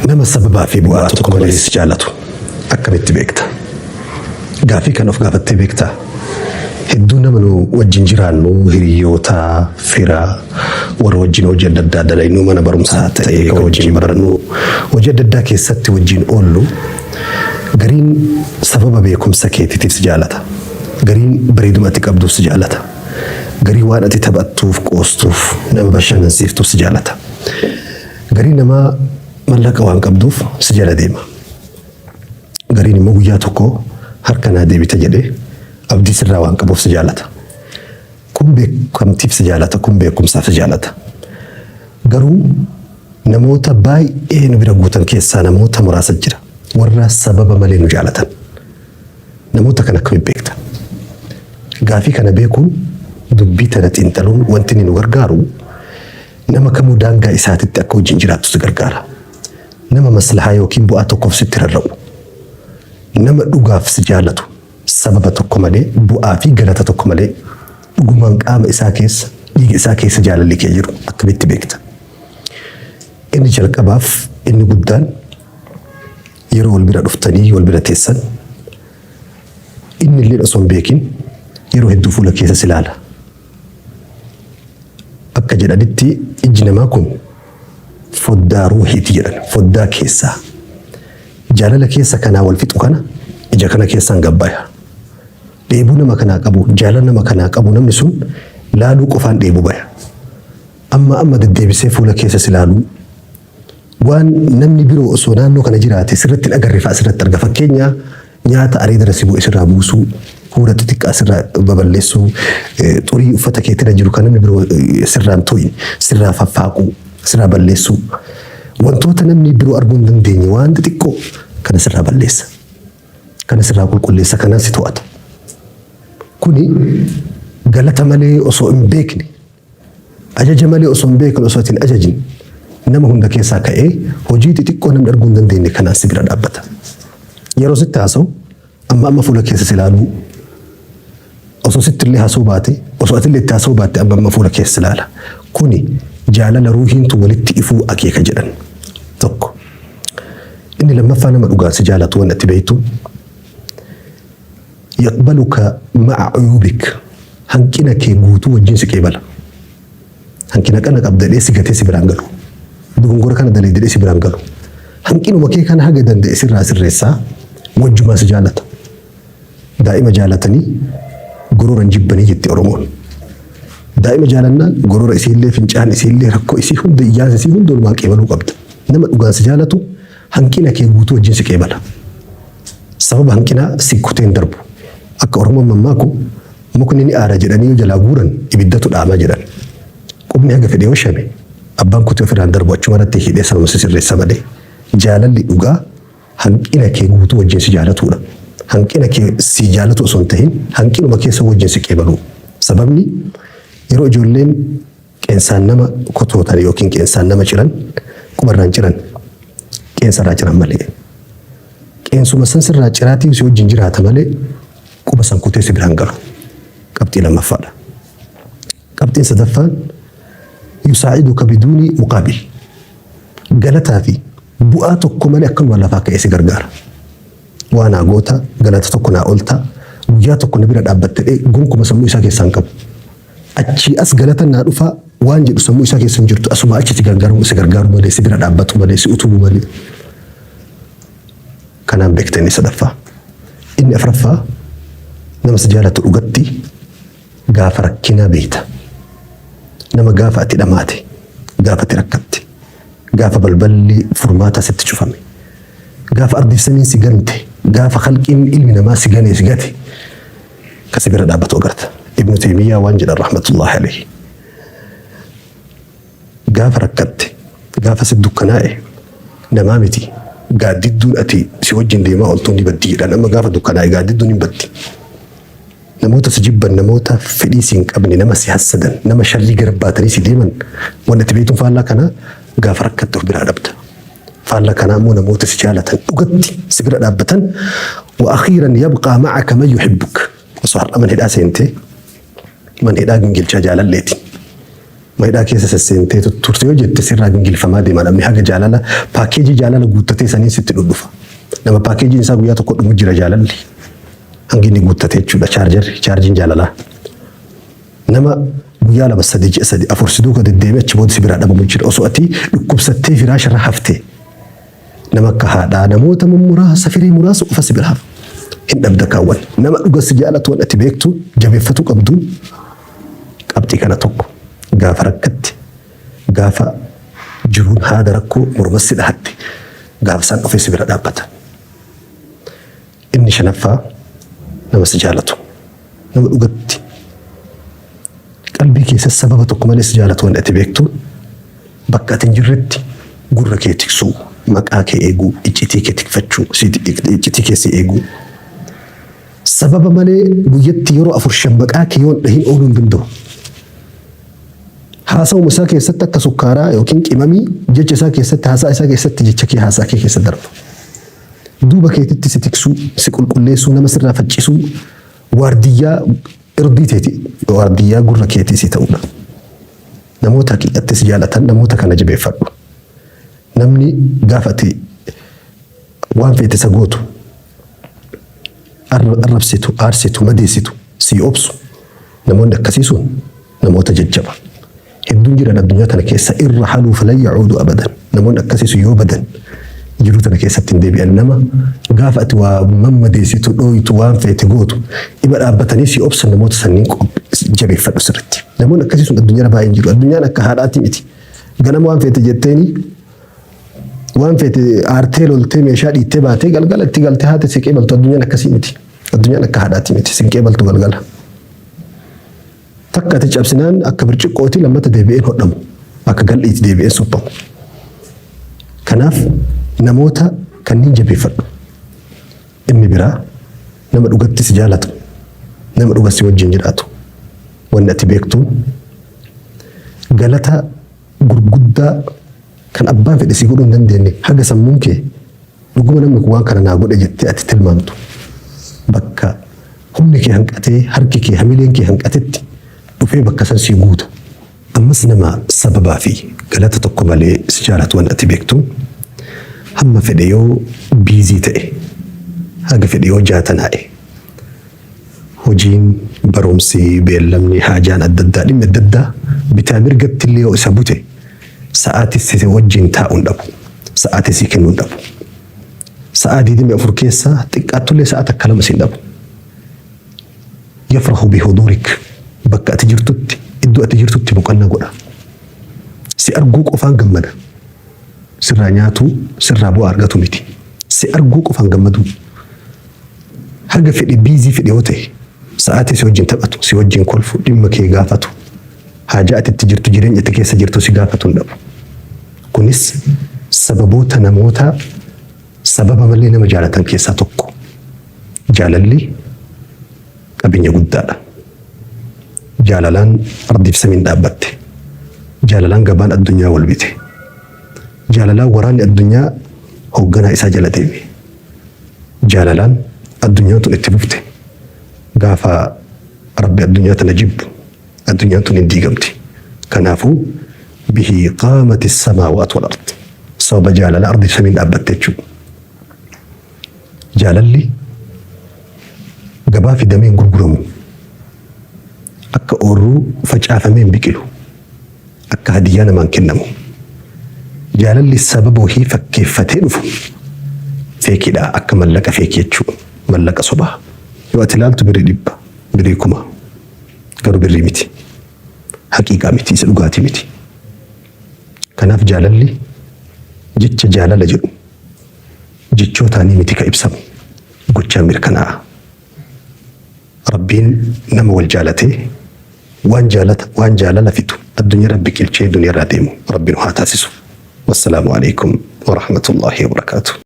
Nama sababaa fi bu'aa tokko malee si jaalatu akkamitti beekta? Gaafii kana of gaafattee beektaa? Hedduu nama nu wajjin jiraannu hiriyoota, fira, warra wajjin hojii adda addaa dalaynu mana barumsaa ta'ee kan wajjin barannu hojii adda addaa keessatti wajjin oollu gariin sababa beekumsa keetiitiif si jaalata. Gariin bareeduma ati qabduuf si jaalata. Gariin waan ati taphattuuf, qoostuuf, nama bashannansiiftuuf si jaalata. Gariin namaa mallaqa waan qabduuf si jala deema. Gariin immoo guyyaa tokko harka naa deebita jedhee abdii sirraa waan qabuuf si jaalata. Kun beekamtiif si jaalata, kun beekumsaaf si jaalata. Garuu namoota baay'ee nu bira guutan keessaa namoota muraasa jira. Warra sababa malee nu jaalatan. Namoota kana akkamitti beekta? Gaafii kana beekuun dubbii tana xiinxaluun wanti inni nu gargaaru nama kamuu daangaa isaatitti akka wajjin jiraattu si gargaara. Nama maslahaa yookiin bu'aa tokkoof sitti rarra'u. Nama dhugaaf si jaalatu sababa tokko malee bu'aa fi galata tokko malee dhugumaan qaama isaa keessa dhiiga isaa keessa jaalalli kee jiru akkamitti beekta? Inni jalqabaaf inni guddaan yeroo wal bira dhuftanii wal bira teessan inni illee osoo hin beekin yeroo hedduu fuula keessa si ilaala. Akka jedhanitti ijji namaa kun foddaa ruuhiiti jedhan foddaa keessaa. Jaalala keessa kanaa wal fixu kana ija kana keessaan gabbaya. Dheebuu nama kanaa qabu, jaalala nama kanaa qabu namni sun laaluu qofaan dheebuu baya. Amma amma deddeebisee fuula keessa si ilaaluu waan namni biroo osoo naannoo kana jiraate sirratti hin agarre fa'a sirratti arga. Fakkeenya nyaata areedara si bu'e sirraa buusuu, huura xixiqqaa sirraa babal'eessuu, xurii uffata keetirra jiru kan namni biroo sirraa hin to'in sirraa faffaaquu, sirraa balleessuu. Wantoota namni biroo arguu hin dandeenye waan xixiqqoo kana sirraa balleessa. Kana sirraa qulqulleessa kanaan si to'ata. Kuni galata malee osoo hin beekne Ajaja malee osoo hin beekin osoo ati hin ajajin nama hunda keessaa ka'ee hojii xixiqqoo namni arguu hin dandeenye kanaan si bira dhaabbata. Yeroo sitti haasa'u amma amma fuula keessa si ilaaluu osoo sitti illee haasa'uu baate osoo ati illee itti haasa'uu baatte amma amma fuula keessa si ilaala. Kuni jaalala ruuhiintu walitti ifuu akeeka jedhan tokko. Inni lammaffaa nama dhugaan si jaalatu waan ati beektu Yaqbaluka ma'a uyuubik hanqina kee guutuu wajjin si qeebala. Hanqina kana qabda jedhee si gatee si biraan galu. Dogongora kana dalayde jedhee si biraan galu. Hanqinuma kee kana haga danda'e sirraa sirreessaa wajjumaan si jaalata. Daa'ima jaalatanii gorora hin jibbanii jetti Oromoon. Daa'ima jaalannaan gorora isiillee fincaan isiillee rakkoo isii hunda iyyaansa isii hunda walumaan qeebaluu qabda. Nama dhugaan si jaalatu hanqina kee guutuu wajjin si qeebala. Sababa hanqinaa si kutee hin darbu. Akka Oromoon mammaaku mukni ni aara jedhanii yoo jalaa guuran ibiddatu dhaama jedhan. Qubni haga fedhe yoo shame abbaan kutee ofirraa hin darbu achumarratti hidhee sanuma si sirreessa malee. Jaalalli dhugaa hanqina kee guutuu wajjin si jaalatuudha. Hanqina kee si jaalatu osoo hin tahin hanqinuma keessa wajjin si qeebaluu. Sababni yeroo ijoolleen qeensaan nama kotootan yookiin qeensaan nama ciran qubarraa hin ciran qeensarraa ciran malee. Qeensuma san sirraa ciraatii si wajjin jiraata malee quba san kutee si biraan galu. Qabxii lammaffaadha. Qabxiin sadaffaan yusaa'iduka biduuni muqaabil. Galataa fi bu'aa tokko malee akkanuma lafaa ka'ee si gargaara. Waa naa goota, galata tokko naa olta, guyyaa tokko na bira dhaabbatte jedhee gonkuma sammuu isaa keessaa hin qabu. Achii as galata naa dhufaa waan jedhu sammuu isaa keessa hin jirtu. Asuma achi si gargaaru si gargaaru malee si bira dhaabbatu malee si utubu malee. Kanaan beekta inni sadaffaa. Inni afraffaa nama si jaalatu dhugatti gaafa rakkinaa beekta. Nama gaafa ati dhamaate, gaafa ati rakkatte, gaafa balballi furmaataa sitti cufame, gaafa ardiif samiin si gante, gaafa khalqiin ilmi namaa si ganee si gate ka si bira dhaabbatu agarta. Ibnu Teymiyyaa waan jedhan rahmatullahi alayhi. Gaafa rakkatte, gaafa si dukkanaa'e namaa miti gaaddidduun ati si wajjin deemaa ooltuun ni baddi jedhan. Amma gaafa dukkanaa'e gaaddidduun hin baddi. Namoota si jibban, namoota fedhii si hin qabne, nama si hassadan, nama sharrii gara baatanii si deeman wanni ati beektuun faallaa kanaa gaafa rakkatte of biraa dhabda. Faallaa kanaa immoo namoota si jaalatan dhugatti si bira dhaabbatan wa akhiiran yabqaa ma'aka man yuhibbuk. Osoo har'a man hidhaa seentee man hidhaa gingilchaa jaalalleeti. Maidhaa keessa sesseentee turte yoo jette sirraa gingilfamaa deema namni haga jaalala paakeejii jaalala guuttatee saniin sitti dhudhufa. Nama paakeejiin isaa guyyaa tokko dhumu jira jaalalli. Hangi inni guuttate jechuudha chaarjarri chaarjiin jaalalaa. Nama guyyaa 2 3 ji'a 3 4 si duuka deddeebi'ee achi booda si biraa dhabamu jira. Osoo ati dhukkubsattee firaasharra haftee nama akka haadhaa namoota mummuraasa firii muraasa qofa si bira hafa. Hin dhabda kaawwan. Nama dhuga si jaalatu waan ati beektu jabeeffatuu qabduun qabxii kana tokko gaafa rakkatti gaafa jiruun haada rakkoo mormas si dhahatte gaafa isaan dhufee si bira dhaabbata. Inni shanaffaa nama si jaalatu nama dhugatti qalbii keessa sababa tokko malee si jaalatu waan ati beektu bakka ati hin jirretti gurra kee tiksuu, maqaa kee eeguu, iccitii kee tikfachuu, iccitii kee si eeguu. Sababa malee guyyatti yeroo 4 5 maqaa kee yoo hin dhahin ooluu hin danda'u. Haasawuma isaa keessatti akka sukkaaraa yookiin qimamii jecha isaa keessatti haasaa isaa keessatti jecha kee haasaa kee keessa darba. Duuba keetitti si tiksuu, si qulqulleessuu, nama sirraa faccisuu, waardiyyaa irdii teeti, waardiyyaa gurra keetii si ta'uudha. Namoota haqiiqatti si jaalatan namoota kana jabeeffadhu. Namni gaafa ati waan feete isa gootu, arrabsitu, aarsitu, madeessitu, sii obsu namoonni akkasii sun namoota jajjaba. Hedduun jiran addunyaa tana keessa irra haluu falan yacuudu abadan. Namoonni akkasii sun yoo badan jiruu tana keessatti hin deebi'an. Nama gaafa ati waa mammadeessitu, dhooytu, waan feete gootu ima dhaabbatanii sii obsan namoota sanniin jabeeffadhu sirritti. Namoonni akkasii sun addunyaarra baay'een jiru. Addunyaan akka haadhaatii miti. Ganama waan feete jetteeni waan feete aartee loltee meeshaa dhiittee baatee galgala itti galtee haati si qeebaltu addunyaan akkasii miti. Addunyaan akka haadhaatii miti. Sin qeebaltu galgala. Takka ati cabsinaan akka birciqqooti lammata deebi'een hodhamu. Akka gal'iiti deebi'een suphamu. Kanaaf namoota kanneen jabeeffadhu. Inni biraa nama dhugatti si jaalatu, nama dhuga si wajjin jiraatu. Wanni ati beektuun galata gurguddaa kan abbaan fedhe si godhuu hin dandeenye haga sammuun kee dhuguma namni kun waan kana naa godhe jettee ati tilmaamtu bakka humni kee hanqatee harki kee hamileen kee hanqatetti dhufee bakka san sii guuta. Ammas nama sababaa fi galata tokko malee si jaalatu wanni ati beektuun hamma fedhe yoo biizii ta'e, haga fedhe yoo jaatanaa'e, hojiin, barumsi, beellamni, haajaan adda addaa, dhimmi adda addaa bitaa mirgatti illee yoo isa bute sa'aatii si wajjin taa'u hin dhabu. Sa'aatii sii kennuu hin dhabu. Sa'aa 24 keessaa xiqqaattullee sa'a takka lama si hin dhabu. Yafrahu bihuduurik bakka ati jirtutti, iddoo ati jirtutti boqannaa godha. Si arguu qofaan gammada. Sirraa nyaatuu, sirraa bu'aa argatu miti. Si arguu qofaan gammaduu. Haga fedhe biizii fedhe yoo ta'e, sa'aatii si wajjin taphatu, si wajjin kolfu, dhimma kee gaafatu, haajaa ati itti jirtu, jireenya ati keessa jirtu si gaafatu hin dhabu. Kunis sababoota namoota sababa malee nama jaalatan keessaa tokko. Jaalalli qabeenya guddaadha. Jaalalaan ardiif samiin dhaabbatte. Jaalalaan gabaan addunyaa wal bite. Jaalalaan waraanni addunyaa hoogganaa isaa jala deeme. Jaalalaan addunyaan tun itti fufte. Gaafa Rabbi addunyaa tana jibbu addunyaan tun hin diigamti. Kanaafuu bihi qaamati samaawaat wal ard. Sababa jaalala ardiif samiin dhaabbatte jechuudha. Jaalalli gabaa fidamee hin gurguramu. Akka oorruu facaafamee hin biqilu. Akka hadiyyaa namaan kennamu. Jaalalli sababa wahii fakkeeffatee dhufu feekiidha. Akka mallaqa feekii jechuu. Mallaqa sobaa. Yoo ati ilaaltu birrii 100, birrii 1000 garuu birrii miti. Haqiiqaa miti, isa dhugaatii miti. Kanaaf jaalalli jecha jaalala jedhu jechootaanii miti ka ibsamu, gochaan mirkanaa'a. Rabbiin nama wal jaalatee waan jaalata waan jaalala fidu addunyarra biqilchee duniyarraa deemu Rabbi nu haa taasisu. Wassalaamu alaikum warahmatullaahi wabarakaatuh.